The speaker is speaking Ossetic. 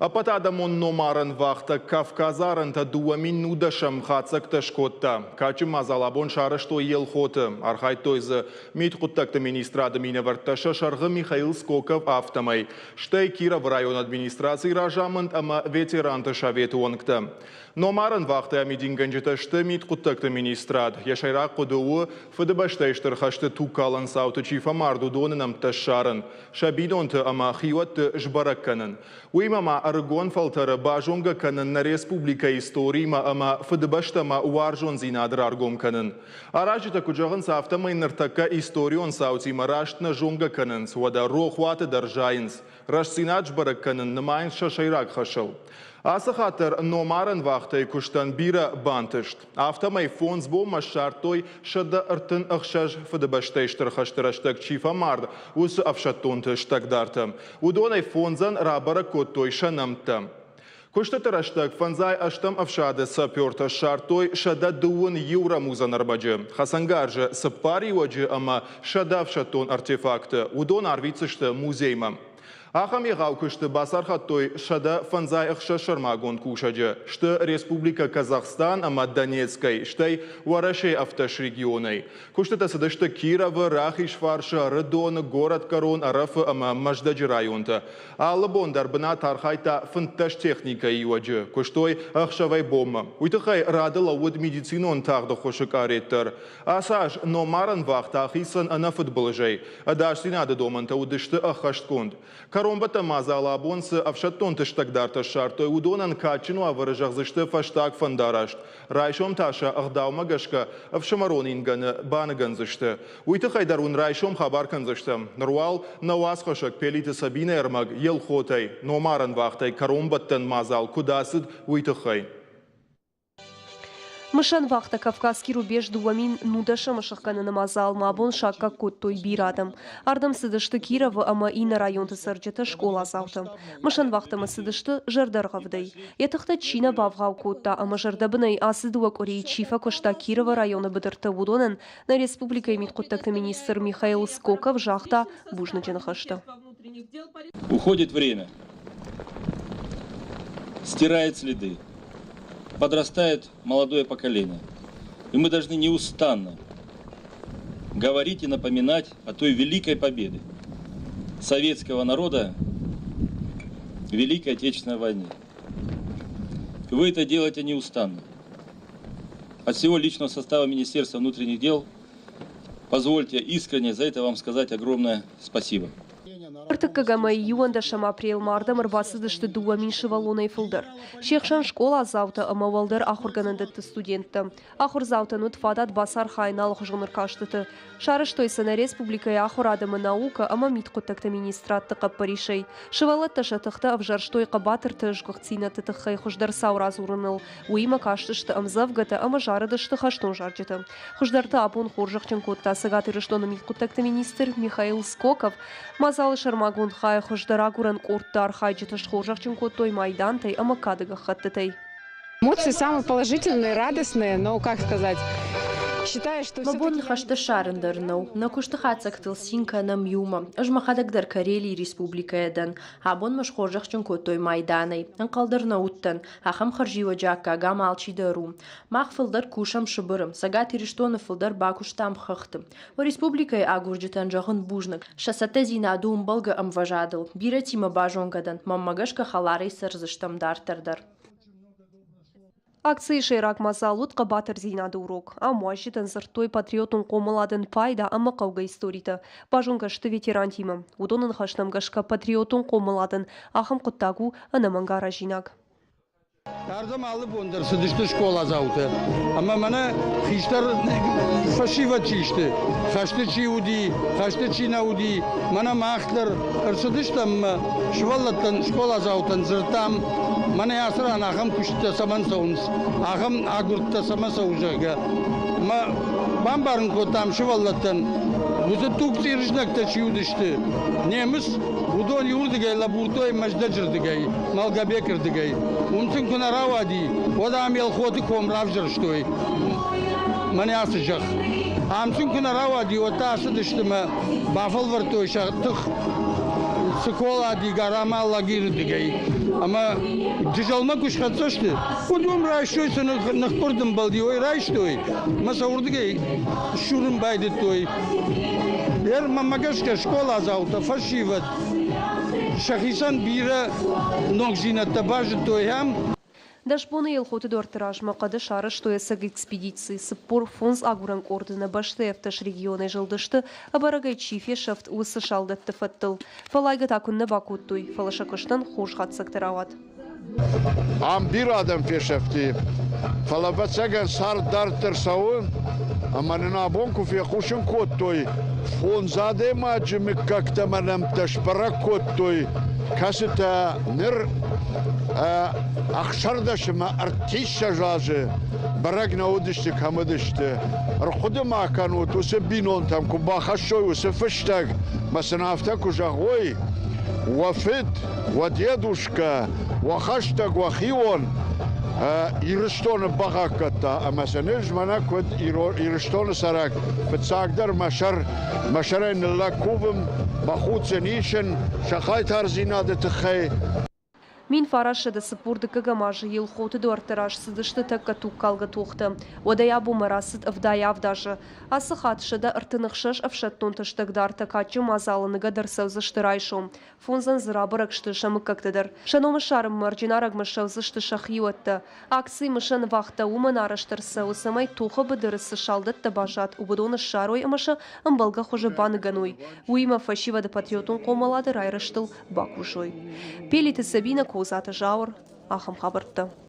Ӕппӕтадӕмон номарӕн вахтӕ Кавказы арӕнтӕ 2019-ӕм хатдзӕгтӕ скодта. Кадджын мадзал абон сарӕзтой Елхоты. Архайдтой дзы мидхъуыддӕгты министрады минӕвӕрттӕ сӕ сӕргъы Михаил Скоков, афтӕмӕй. Стӕй Кировы районы администрацийы разамынд ӕмӕ ветеранты советы уӕнгтӕ. Номарӕн вахтӕ амидингӕнджытӕ сты мидхъуыддӕгты министрад. Йӕ сӕйраг хъуыды у, Фыдыбӕстӕйы Стыр хӕсты тугкалӕн цауты чи фӕмард, уыдоны нӕмттӕ ссарын, сӕ бинонты ӕмӕ хиуӕтты сбӕрӕг кӕнын. Уыимӕ ма ӕрыгон фӕлтӕры базонгӕ кӕнын нӕ республикӕйы историимӕ ӕмӕ Фыдыбӕстӕмӕ уарзондзинад раргом кӕнын. Аразджытӕ куыд зӕгъынц, афтӕмӕй ныртӕккӕ историон цаутимӕ раст нӕ зонгӕ кӕнынц, уӕдӕ рохуаты дӕр зайынц. Рӕстдзинад сбӕрӕг кӕнын нымайынц сӕ сӕйраг хӕсыл. Ацы хатт дӕр номарӕн вахтӕйы куыстӕн бирӕ бантыст. Афтӕмӕй фондз бонмӕ ссардтой 136 Фыдыбӕстӕйы Стыр хӕсты рӕстӕг чи фӕмард, уыцы ӕфсӕддонты стӕгдартӕ. Уыдонӕй фондзӕн рабӕрӕг кодтой сӕ нӕмттӕ. Куыстыты рӕстӕг фӕндзай ӕстӕм ӕфсады сапертӕ ссардтой 121 рӕмудзӕн ӕрмӕджы, хӕцӕнгарзы цыппар иуӕджы ӕмӕ 100 ӕфсӕддон артефакты. Уыдон арвитдзысты музеймӕ. Ахӕм егъау куысты бацархайдтой 156 сӕрмагонд кусӕджы, сты Республикӕ Казахстан ӕмӕ Донецкӕй, стӕй Уӕрӕсейы ӕвддӕс регионӕй. Куыстытӕ цыдысты Кировы, Рахизфарсы, Ӕрыдоны, Горӕтгӕрон, Ӕрӕфы ӕмӕ Мӕздӕджы районты. Алы бон дӕр бынат архайдта 15 техникӕйы иуӕджы, куыстой ӕхсӕвӕй-бонмӕ. Уый тыххӕй рады лӕууыд медицинон тагъд ӕххуысы къарет дӕр. Ацы аз номарӕн вахтӕ ахицӕн ӕнӕфыдбылызӕй. Ӕдасдзинады домӕнтӕ уыдысты ӕххӕстгонд. Кӕронбӕттӕн мадзалы абон цы ӕфсӕддонты стӕгдартӕ ссардтой, уыдонӕн кадджын уавӕры зӕгъдзысты фӕстаг фӕндараст. Райсом та сӕ ӕгъдаумӕ гӕсгӕ ӕфсымӕрон ингӕны баныгӕндзысты. Уый тыххӕй дӕр уын райсом хабар кӕндзыстӕм. Ныр уал нӕ уацхӕссӕг Пелиты Сабинӕ ӕрмӕг Елхотӕй, номарӕн вахтӕй кӕронбӕттӕн мадзал куыд ацыд, уый тыххӕй. Мысӕн вахтӕ Кавказский рубеж 2019-ы сыхгӕныны мадзалмӕ абон саккаг кодтой бирӕ адӕм. Ардӕм цыдысты Кировы ӕмӕ иннӕ районты цӕрджытӕ, скъоладзаутӕ. Мысӕн вахтӕмӕ цыдысты зӕрдӕргъӕвдӕй. Йӕ тыхтӕ чи нӕ бавгъау кодта ӕмӕ зӕрдӕбынӕй ацы дыууӕ къуырийы чи фӕкуыста Кировы районы быдырты, уыдонӕн нӕ республикӕйы мидхъуыддӕгты министр Михаил Скоков загъта бузныджы ныхӕстӕ. Уходит время, стирает следы, подрастает молодое поколение. И мы должны неустанно говорить и напоминать о той великой победе советского народа в Великой Отечественной войне. Вы это делаете неустанно. От всего личного состава Министерства внутренних дел позвольте искренне за это вам сказать огромное спасибо. Ӕртыккӕгӕм 21 апрелмӕ ардӕм ӕрбацыдысты 2000 сывӕллонӕй фылдӕр. Се хсӕн скъоладзаутӕ ӕмӕ уӕлдӕр ахуыргӕнӕндӕтты студенттӕ. Ахуырдзаутӕн уыд фадат бацархайын алыхуызон ӕркастыты. Сарӕзтой сӕ нӕ республикӕйы ахуырад ӕмӕ наукӕ ӕмӕ мидхъуыддӕгты министрадты хъӕппӕрисӕй. Сывӕллӕттӕ сӕ тыхтӕ ӕвзӕрстой хъӕбатырты сгуыхтдзинӕдты тыххӕй хуыздӕр цау радзурыныл. Уыимӕ кастысты ӕмдзӕвгӕтӕ ӕмӕ зарыдысты хӕстон зарджытӕ. Хуыздӕрты абон хорзӕхджын кодта Цӕгат Ирыстоны мидхъуыддӕгты министр Михаил Скоков. Мадзалы сӕрмагонд хайы хуыздӕр агурӕн къордты архайджыты схорзӕхджын кодтой майдантӕй ӕмӕ кады гӕххӕттытӕй. Эмоции самые положительные, радостные, но, как сказать, считаю, что Мӕ бон ныхӕстӕ ссарын дӕр нӕу. Нӕ куысты хатдзӕгтыл цин кӕнӕм иумӕ. Ӕз мӕхӕдӕг дӕр Карелийы республикӕйӕ дӕн. Абон мӕ схорзӕхджын кодтой майданӕй. Ӕнхъӕл дӕр нӕ уыдтӕн, ахӕм хӕрзиуӕджы аккаг ам алчидӕр у. Мах фылдӕр кусӕм Сыбыры, Цӕгат Ирыстоны фылдӕр бакуыстам хӕхты. Уӕ республикӕйы агурджытӕн зӕгъын бузныг. Сӕ цӕттӕдзинад у ӕмбӕлгӕ ӕмвӕзадыл. Бирӕтимӕ базонгӕ дӕн, мӕнмӕ гӕсгӕ хӕларӕй цӕрдзыстӕм дарддӕр дӕр. Акцийы сӕйраг мадзал уыд хъӕбатырдзинады урок. Ам уазджытӕн дзырдтой патриотон хъомыладӕн пайда ӕмӕ хъӕугӕ историтӕ. Базонгӕ сты ветерантимӕ. Уыдоны ныхӕстӕм гӕсгӕ патриотон хъомыладӕн ахӕм хъуыддаг у ӕнӕмӕнг аразинаг. Ардӕм алы бон дӕр цыдысты скъоладзаутӕ ӕмӕ мӕнӕ хистӕр фӕсивӕд чи сты, хӕсты чи уыди, хӕсты чи нӕ уыди, мӕнӕ мах дӕр ӕрцыдыстӕм ӕмӕ сывӕллӕттӕн, скъоладзаутӕн дзырдтам, мӕнӕ ацы ран ахӕм куыстытӕ цӕмӕн цӕуынц, ахӕм агуырдтӕ цӕмӕ цӕуы, зӕгъгӕ. Ӕмӕ бамбарын кодтам сывӕллӕттӕн, уыцы тугцъир знӕгтӕ чи уыдысты, немыц, уыдон иуырдыгӕй лӕбурдтой Мӕздӕджырдыгӕй, Малгобекырдыгӕй. Уым сын куы нӕ рауади, уӕд ам Елхоты ком равзӕрстой, мӕнӕ ацы зӕхх. Ам сын куы нӕ рауади, уӕд та ацыдысты мӕ бафӕлвӕрдтой сӕ тых Цыкола, Дигара ӕмӕ Алагирырдыгӕй. Ӕмӕ Джызӕлмӕ куы схӕццӕ сты, уӕд уым райстой сӕ ныхкъуырд ӕмбӕлди, уый райстой ӕмӕ сӕ уырдыгӕй ссурын байдыдтой. Йе мӕ гӕсгӕ скъоладзаутӕ, фӕсивӕд сӕхицӕн бирӕ ногдзинӕдтӕ базыдтой ам. 10 боны Елхоты дуӕртты размӕ хъӕды сарӕзтой ӕцӕг экспедици. 45 агурӕн къорды нӕ бӕстӕйы ӕвддӕс регионӕй зылдысты, ӕбӕрӕгӕй чи фесӕфт, уыцы салдӕтты фӕдтыл. Фӕллайгӕ та куыннӕ бакодтой, фӕлӕ сӕ куыстӕн хорз хатдзӕгтӕ рауад. Ам бирӕ адӕм фесӕфти, фӕлӕ ӕвӕццӕгӕн цард дарддӕр цӕуы, ӕмӕ нын абон куы фехъусын кодтой, фондз адӕймаджы мыггӕгтӕ ӕмӕ нӕмттӕ сбӕрӕг кодтой, кӕцытӕ ныр 16 ӕмӕ 30 азы бӕрӕг нӕ уыдысты, кӕм уыдысты. Ӕрхъуыды ма кӕнут, уыцы бинонтӕм куы бахӕссой уыцы фыстӕг, мӕ сын афтӕ куы зӕгъой, уӕ фыд, уӕ дедушкӕ, уӕ хӕстӕг, уӕ хион Ирыстоны бахъахъхъӕдта ӕмӕ сын ӕз мӕнӕ куыд Ирыстоны цӕрӕг фыццагдӕр мӕ сӕр мӕ сӕрӕй ныллӕг кувын, мӕ худ сын исын сӕ хъайтардзинады тыххӕй. 1940 дыккӕгӕм азы Елхоты дуӕртты раз цыдысты тӕккӕ тугкалгӕ тохтӕ. Уӕдӕй абонмӕ рацыд 77 азы. Ацы хатт 136 ӕфсӕддонты стӕгдартӕ кадджын мадзалы ныгӕд ӕрцӕудзысты райсом. Фондзӕн дзы рабӕрӕг сты сӕ мыггӕгтӕ дӕр. Сӕ номы ссарынмӕ Ӕрджынарӕгмӕ ссӕудзысты сӕ хиуӕттӕ. Акци мысӕн вахтӕ уымӕн арӕзт ӕрцӕуы, цӕмӕй тохы быдыры цы салдӕттӕ баззад, уыдоны ссарой ӕмӕ сӕ ӕмбӕлгӕ хуызы баныгӕной. Уыимӕ фӕсивӕды патриотон хъомылады райрӕзтыл бакусой. Пелиты Сабинӕ, Козаты Зауыр, ахӕм хабӕрттӕ.